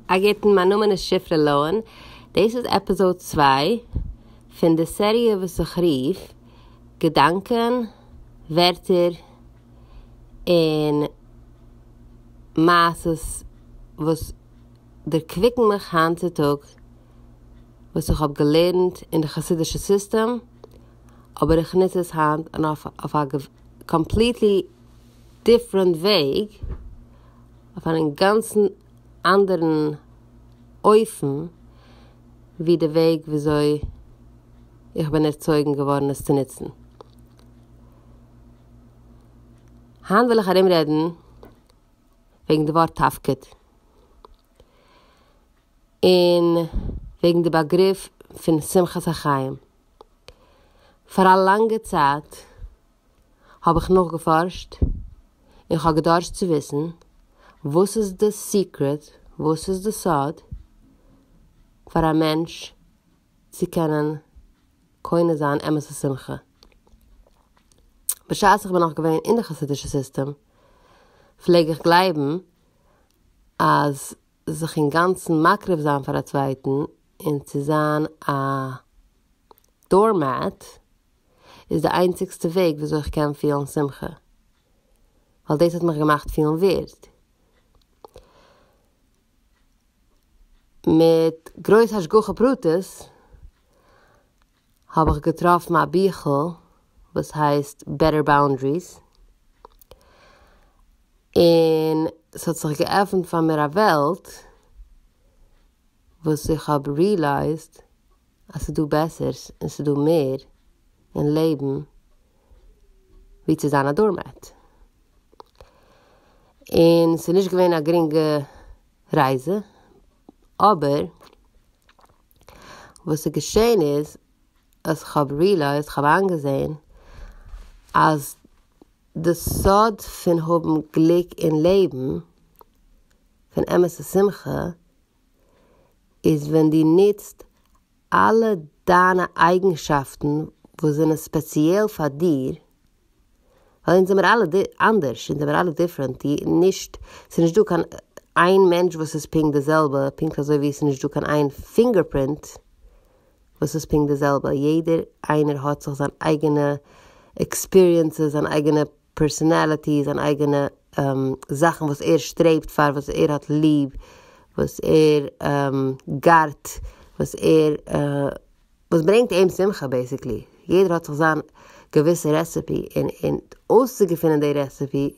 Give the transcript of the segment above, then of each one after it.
א גוטן, מיין נאמען איז שפרה לאהן, דאס איז עפיזאד צוויי פון די סעריע וואס איך רוף געדאנקען, ווערטער, און מעשות וואס דערקוויקן מיך היינט צו טאג וואס איך האב געלערנט אין די חסידישע סיסטעם אבער איך נוץ עס היינט אויף א קאמפליטלי דיפרענט וועג, אויף אן אינגאנצן אנדערן אופן ווי די וועג וויאזוי איך בין ערצויגן געווארן עס צו נוצן. היינט וויל איך ארומרעדן וועגן די ווארט תפקיד, און וועגן די באגריף פון שמחת החיים. פאר א לאנגע צייט האב איך נאכגעפארשט און כ'האב געדארשט צו וויסן וואס איז די סיקרעט, וואס איז די סוד פאר א מענטש צו קענען קונה זיין אמת'ע שמחה. בשעת איך בין נאך געווען אין די חסידישע סיסטעם פלעג איך גלייבן אז זיך אינגאנצן מקריב זיין פאר א צווייטן און צו זיין א דארמעט איז די איינציגסטע וועג וויאזוי איך קען פילן שמחה, ווייל דאס האט מיך געמאכט פילן ווערד. מיט גרויס השגחה פרטית האב איך געטראפן א ביכל וואס הייסט Better Boundaries, און ס'האט זיך געעפנט פאר מיר א וועלט וואס איך האב ריעלייזד אז ס'דא בעסערס און ס'דא מער אין לעבן ווי צו זיין א דארמעט. און ס'איז נישט געווען א גרינגע רייזע, אבער וואס איז געשען איז אז כ'האב ריעלייזד, כ'האב איינגעזען אז די סוד פון האבן גליק אין לעבן, פון אמת'ע שמחה, איז ווען דו נוצט אלע דיינע אייגנשאפטן וואס זענען ספעציעל פאר דיר, ווייל אונז זעמיר אלע אנדערש, אונז זעמיר אלע דיפרענט, נישט, ס'איז נישט דא קיין איין מענטש וואס איז פונקט די זעלבע, פונקט אזוי ווי ס'איז נישט דא קיין איין פינגער פרינט וואס איז פונקט די זעלבע, יעדער איינער האט זיך זיין אייגענע עקספיריענסעס, זיין אייגענע פערסאנעליטי, זיין אייגענע זאכן וואס ער שטרעבט פאר, וואס ער האט ליב, וואס ער גארט, וואס ער, וואס ברענגט אים שמחה בעיסיקלי. יעדער האט זיך זיין געוויסע רעסעפי, און און אויסצוגעפינען די רעסעפי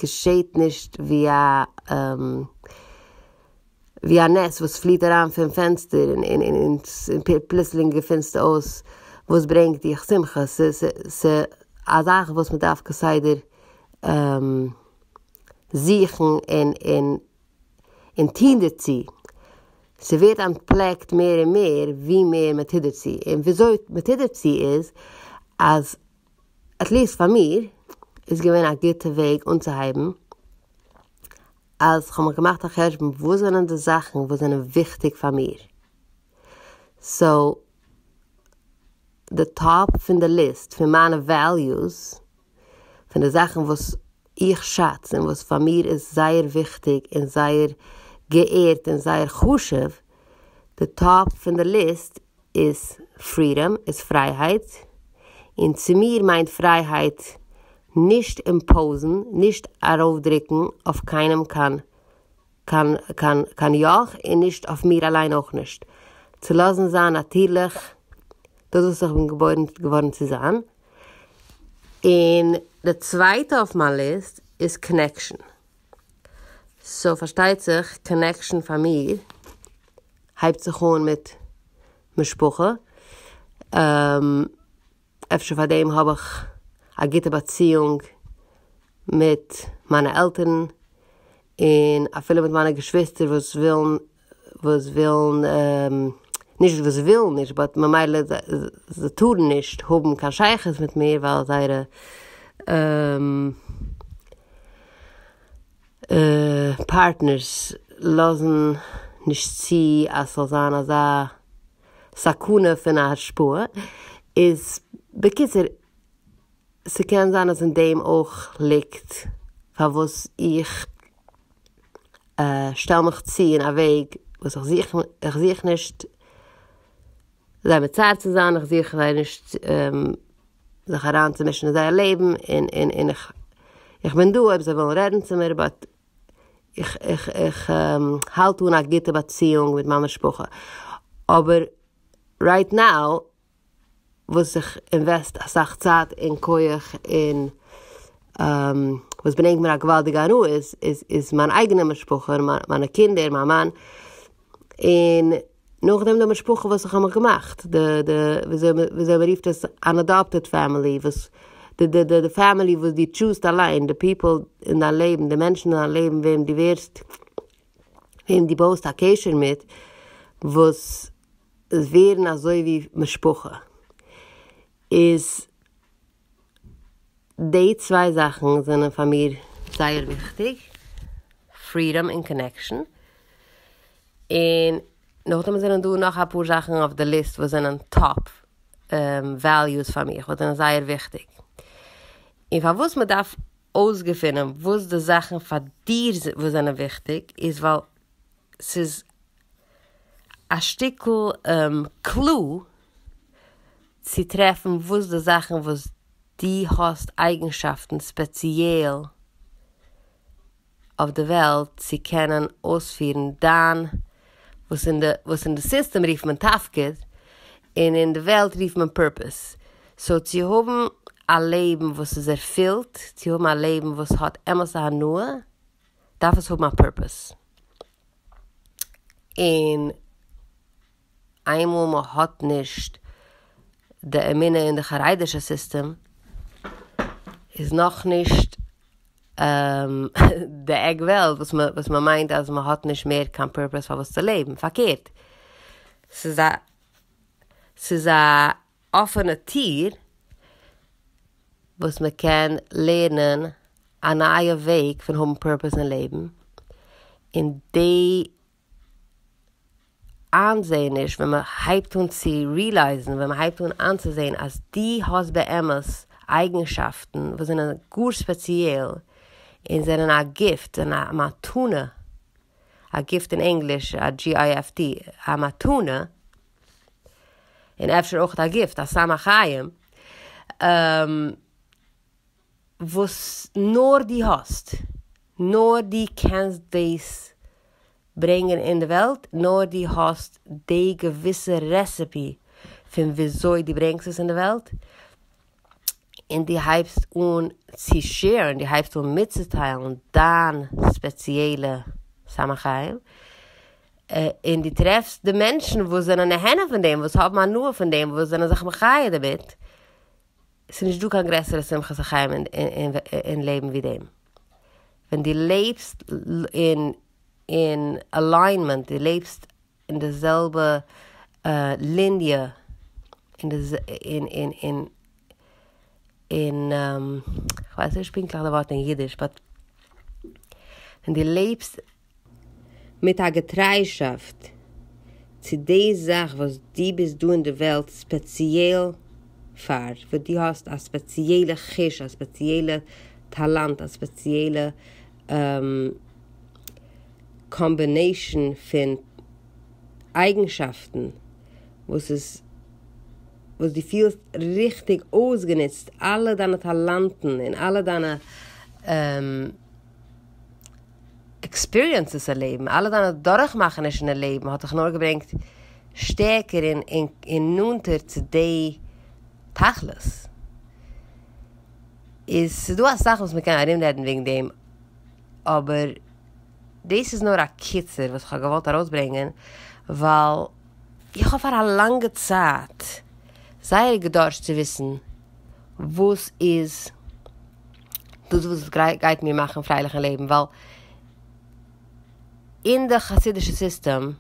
געשעט נישט ווי א ווי א נס וואס פליט אריין פון פענסטער און און און און פלוצלינג געפינסטו אויס וואס ברענגט דיך שמחה, ס'איז א זאך וואס מ'דארף כסדר זוכן און און און טון דערצו, ס'ווערט אנטפלעקט מער און מער ווי מער מ'טוט דערצו, און וויאזוי מ'טוט דערצו איז אז עטליעסט פאר מיר איז געווען א גוטע וועג אנצוהייבן אז כ'האב מיך געמאכט א חשבון וואס זענען די זאכן וואס זענען וויכטיג פאר מיר, סאו די טאפ פון די ליסט פון מיינע וועליוס, פון די זאכן וואס איך שאץ און וואס פאר מיר איז זייער וויכטיג און זייער געערט און זייער חשוב, די טאפ פון די ליסט איז פרידאם, איז פרייהייט, און צו מיר מיינט פרייהייט נישט אימפאוזן, נישט ארויפדרוקן אויף קיינעם קיין קיין קיין קיין יאך און נישט אויף מיר אליין אויך נישט, צו לאזן זיין נאטירליך דאס וואס איך בין געבוירן געווארן צו זיין. און די צווייטע אויף מיין ליסט איז קאנעקשאן. סאו פארשטייט זיך קאנעקשאן פאר מיר הייבט זיך אן מיט משפחה, אפשר פאר דעם האב איך א גוטע באציאונג מיט מיינע עלטערן, און אפילו מיט מיינע געשוויסטער וואס ווילן וואס ווילן נישט וואס ווילן נישט באט ממילא זיי טארן נישט האבן קיין שייכות מיט מיר ווייל זייערע פארטנערס לאזן נישט צו אז ס'זאל זיין אזא סכנה פון א השפעה, איז בקיצור ס'קען זיין אז אין דעם אויך ליגט פארוואס איך. שטעל מיך צו אין א וועג וואס איך זוך איך זוך נישט זיי מצער צו זיין, איך זוך זיי נישט זיך אריינצומישן אין זייער לעבן, און און און איך בין דא אויב זיי ווילן רעדן צו מיר באט איך איך איך האלט אן א גוטע באציאונג מיט מיין משפחה. אבער רייט נאו וואס איך אינוועסט אסאך צייט און כח און וואס ברענגט מיר א געוואלדיגע הנאה איז איז איז מיין אייגענע משפחה, מיינע קינדער, מיין מאן, און נאכדעם די משפחה וואס איך האב מיך געמאכט, די די וויאזוי מ'רופט עס אן אדאפטעד פעמילי, וואס די די די פעמילי וואס דו טשוזט אליין, די פיפל אין דיין לעבן, די מענטשן אין דיין לעבן וועם דו ווערסט, וועם דו בויסט א קשר מיט, וואס ווערן אזוי ווי משפחה, איז די צוויי זאכן זענען פאר מיר זייער וויכטיג, פרידאם און קאנעקשאן, און נאכדעם זענען דא נאך אפאר זאכן אויף די ליסט וואס זענען טאפ וועליוס פאר מיך וואס זענען זייער וויכטיג, און פארוואס מען דארף אויסגעפינען וואס די זאכן פאר דיר וואס זענען וויכטיג איז ווייל ס'איז א שטיקל קלו צו טרעפן וואס די זאכן וואס דו האסט אייגנשאפטן ספעציעל אויף די וועלט צו קענען אויספירן דיין וואס אין די וואס אין די סיסטעם רופט מען תפקיד און אין די וועלט רופט מען פורפעס. סאו צו האבן א לעבן וואס איז ערפילט, צו האבן א לעבן וואס האט אמת'ע הנאה, דארף עס האבן א פורפעס. און איינמאל מען האט נישט די אמונה אין די חרדישע סיסטעם איז נאכנישט די עק וועלט וואס מען וואס מען מיינט אז מען האט נישט מער קיין פורפעס פארוואס צו לעבן, פארקערט ס'איז א ס'איז א אפענע טיר וואס מען קען לערנען א נייע וועג פון האבן פורפעס אין לעבן, און די איינזעעניש ווען מען הייבט אן צו ריעלייזן, ווען מען הייבט אן איינצוזען אז דו האסט באמת אייגנשאפטן וואס זענען גאר ספעציעל און זענען א גיפט, זענען א מתנה, א גיפט אין ענגליש א GIFT, א מתנה, און אפשר אויך א גיפט, א סם החיים, וואס נאר דו האסט, נאר דו קענסט דאס ברענגען אין די וועלט, נאר דו האסט די געוויסע רעסעפי פון וויאזוי דו ברענגסט עס אין די וועלט, און דו הייבסט אן צו שעירן, דו הייבסט אן מיטצוטיילן דיין ספעציעלע סם החיים, און דו טרעפסט די מענטשן וואס זענען נהנה פון דעם, וואס האבן הנאה פון דעם, וואס זענען זיך מחיה דערמיט, ס'איז נישט דא קיין גרעסערע שמחת החיים אין לעבן ווי דעם. ווען דו לעבסט אין אין אליינמענט, דו לעבסט אין די זעלבע ליניע, אין די אין אין אין אין כ'ווייס נישט פונקטליך די ווארט אין אידיש באט ווען דו לעבסט מיט א געטריישאפט צו די זאך וואס דו ביסט דא אין די וועלט ספעציעל פאר, וואס דו האסט א ספעציעלע חוש, א ספעציעלע טאלאנט, א ספעציעלע קאמבינעישאן פון אייגנשאפטן וואס איז וואס דו פילסט ריכטיג אויסגענוצט אלע דיינע טאלאנטן און אלע דיינע עקספיריענסעס אין לעבן, אלע דיינע דורכמאכענישן אין לעבן האט דיך נאר געברענגט שטערקער און נאנטער צו די תכלית. איז ס'דא אסאך וואס מ'קען ארומרעדן וועגן דעם, אבער דאס איז נאר א קיצור וואס כ'האב געוואלט ארויסברענגען, ווייל איך האב פאר א לאנגע צייט זייער געדארשט צו וויסן וואס איז דאס וואס גייט מיר מאכן פרייליך אין לעבן, ווייל אין די חסידישע סיסטעם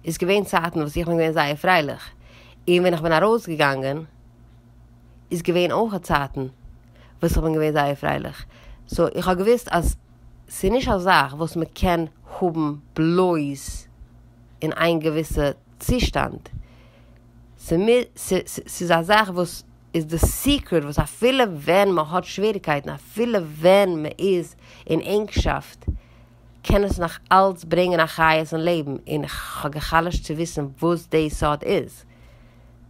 איז געווען צייטן וואס איך בין געווען זייער פרייליך, און ווען איך בין ארויסגעגאנגען איז געווען אויך צייטן וואס איך בין געווען זייער פרייליך, סאו איך האב געוואוסט אז ס'איז נישט א זאך וואס מ'קען האבן בלויז אין איין געוויסע צושטאנד, ס'איז א זאך וואס איז די סיקרעט וואס אפילו ווען מ'האט שוועריגקייטן, אפילו ווען מ'איז אין ענגשאפט, קען עס נאך אלץ ברענגען א חיות אין לעבן, און כ'האב גע'חלש'ט צו וויסן וואס די סוד איז.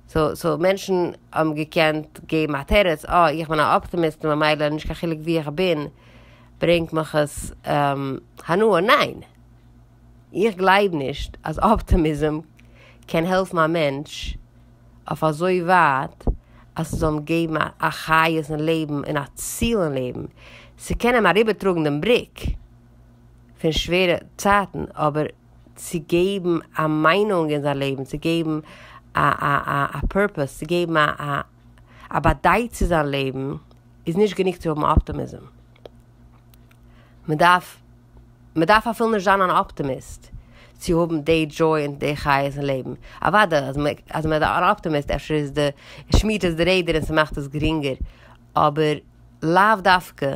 סאו סאו מענטשן האבן געקענט געבן א תירוץ, אה איך בין א אפטימיסט און ממילא נישט קיין חילוק ווי איך בין ברענגט מיך עס הנאה, ניין! איך גלייב נישט אז אפטימיזם קען העלפן א מענטש אויף אזוי ווייט אז ס'זאל אים געבן א חיות אין לעבן און א ציל אין לעבן. ס'קען אים אריבערטראגן דעם בריק פון שווערע צייטן, אבער צו געבן א מיינונג אין זיין לעבן, צו געבן א א א א פורפעס, צו געבן א א א באדייט צו זיין לעבן, איז נישט גענוג צו האבן אפטימיזם. מ'דארף מ'דארף אפילו נישט זיין אן אפטימיסט צו האבן די דזשוי און די חיות אין לעבן. אוודאי אז אז מ'איז אן אפטימיסט אפשר איז די שמירט עס די רעדער און ס'מאכט עס גרינגער, אבער לאו דווקא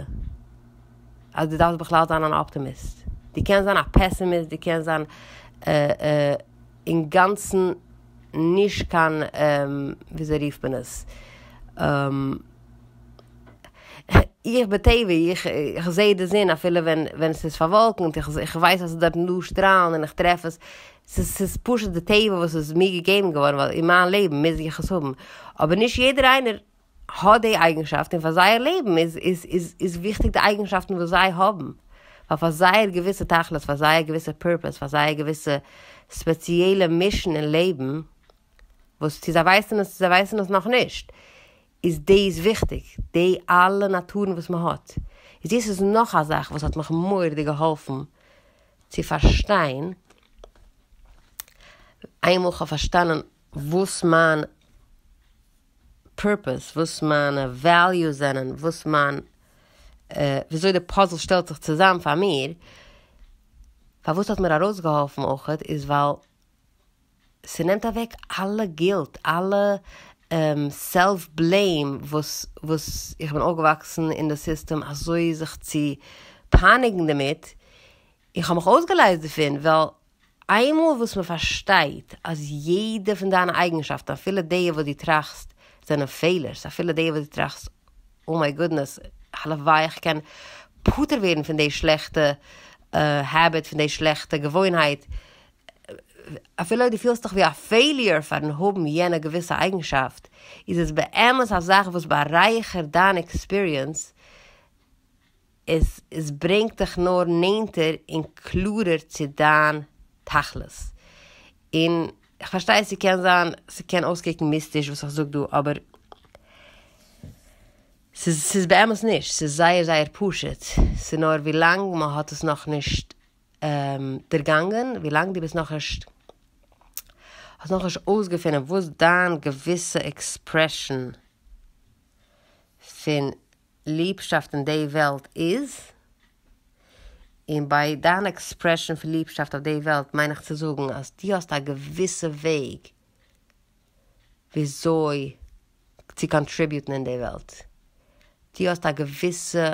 אז דו דארפסט בכלל זיין אן אפטימיסט. דו קענסט זיין א פעסימיסט, דו קענסט זיין אינגאנצן נישט קיין וויאזוי רופט מען עס? איך בטבע, איך זעה די זון אפילו ווען ווען ס'איז פארוואלקנט, איך ווייס אז ס'איז דארטן דא שטראלן און איך טרעף עס, ס'איז פשוט די טבע וואס איז מיר געגעבן געווארן ווייל אין מיין לעבן מוז איך עס האבן, אבער נישט יעדער איינער האט די אייגנשאפט און פאר זייער לעבן איז איז איז איז וויכטיג די אייגנשאפטן וואס זיי האבן, ווייל פאר זייער געוויסע תכלית, פאר זייער געוויסע פורפעס, פאר זייער געוויסע ספעציעלע מישן אין לעבן, וואס צו זיי ווייסן עס צו זיי ווייסן עס נאכנישט, איז דאס וויכטיג, די אלע נאטורן וואס מען האט, איז דאס איז נאך א זאך וואס האט מיך מורא'דיג געהאלפן צו פארשטיין, איינמאל כ'האב פארשטאנען וואס מיין פורפעס, וואס מיינע וועליוס זענען, וואס מיין, וויאזוי די פאזל שטעלט זיך צוזאם פאר מיר, פארוואס ס'האט מיר ארויסגעהאלפן אויכעט איז ווייל ס'נעמט אוועק אלע גילט, אלע סעלף בלעים וואס וואס איך בין אויפגעוואקסן אין די סיסטעם אזוי זיך צו פייניגן דערמיט, איך האב מיך אויסגעלייזט דערפון, ווייל איינמאל וואס מ'פארשטייט אז יעדע פון דיינע אייגנשאפטן אפילו די וואס דו טראכסט זענען פעלערס, אפילו די וואס דו טראכסט oh my goodness, הלוואי איך קען פטור ווערן פון די שלעכטע העביט, פון די שלעכטע געוואוינהייט, אפילו אויב דו פילסט דיך ווי א פעיליער פארן האבן יענע געוויסע אייגנשאפט, איז עס באמת א זאך וואס בארייכערט דיין עקספיריענס, עס עס ברענגט דיך נאר נענטער און קלארער צו דיין תכלית. און כ'פארשטיי ס'קען זיין ס'קען אויסקוקן מיסטיש וואס איך זאג דא אבער ס'איז ס'איז באמת נישט, ס'איז זייער זייער פשוט, ס'נאר ווילאנג מ'האט עס נאכנישט דערגאנגען, ווילאנג דו ביסט נאכנישט, האסט נאכנישט אויסגעפונען וואס דיין געוויסע עקספרעשאן פון ליבשאפט אין די וועלט איז, און ביי דיין עקספרעשאן פון ליבשאפט אויף די וועלט מיין איך צו זאגן אז דו האסט א געוויסע וועג וויאזוי צו קאנטריביוטן אין די וועלט, דו האסט א געוויסע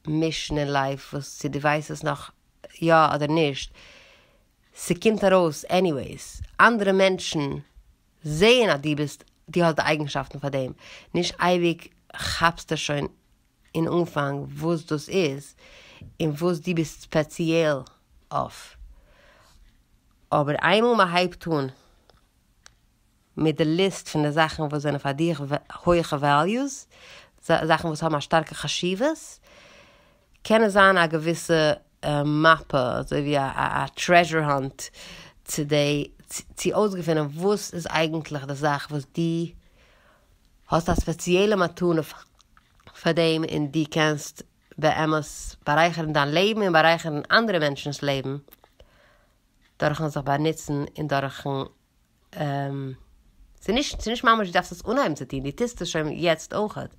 מישן אין לייף וואס צו דו ווייסט עס נאך יא אדער נישט, ס'קומט ארויס עניוועיס, אנדערע מענטשן זעען אז דו ביסט, דו האסט די אייגנשאפטן פאר דעם, נישט אייביג כאפסטו שוין אין אנפאנג וואס דאס איז און וואס דו ביסט ספעציעל אויף, אבער איינמאל מ'הייבט אן מיט די ליסט פון די זאכן וואס זענען פאר דיך הויכע וועליוס, זאכן וואס האבן א שטארקע חשיבות, קען עס זיין א געוויסע מאפע, אזוי ווי א טרעזשור האנט, צו די, צו אויסגעפינען וואס איז אייגנטליך די זאך וואס דו האסט א ספעציעלע מתנה פאר דעם און דו קענסט באמת בארייכערן דיין לעבן און בארייכערן אנדערע מענטשנ'ס לעבן דורכ'ן זיך באנוצן און דורכ'ן ס'נישט ס'נישט ממש דו דארפסט עס אנהייבן צו טון, דו טוסט עס שוין יעצט אויכעט,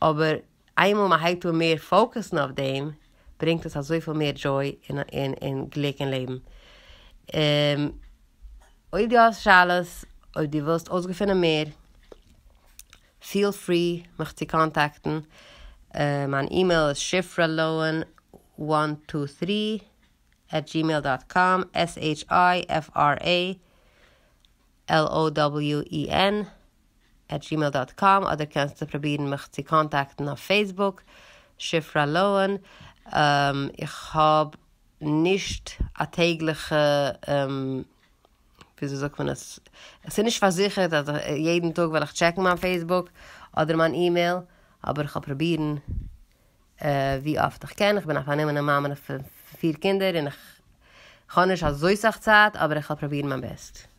אבער איינמאל מ'הייבט אן מער פאוקעסן אויף דעם, ברענגט עס אזויפיל מער דזשוי און און גליק אין לעבן. אויב דו האסט שאלות, אויב דו ווילסט אויסגעפינען מער, פיל פרי מיך צו קאנטאקטן, מיין אימעיל איז shifralowen וואן טו טרי עט דזשימעיל דאט קאם, SHIFRA LOWEN עט דזשימעיל דאט קאם, אדער קענסטו פרובירן מיך צו קאנטאקטן אויף פעיסבוק, שפרה לאוען, איך האב. נישט א טעגליכע, וויאזוי זאגט מען עס, עס איז נישט פארזיכערט אז יעדן טאג וועל איך טשעקן מיין פעיסבוק אדער מיין אימעיל, אבער איך וועל פרובירן ווי אפט איך קען, איך בין א פארנומענע מאמע פון פיר קינדער און איך האב נישט אזוי סאך צייט, אבער איך וועל פרובירן מיין בעסט.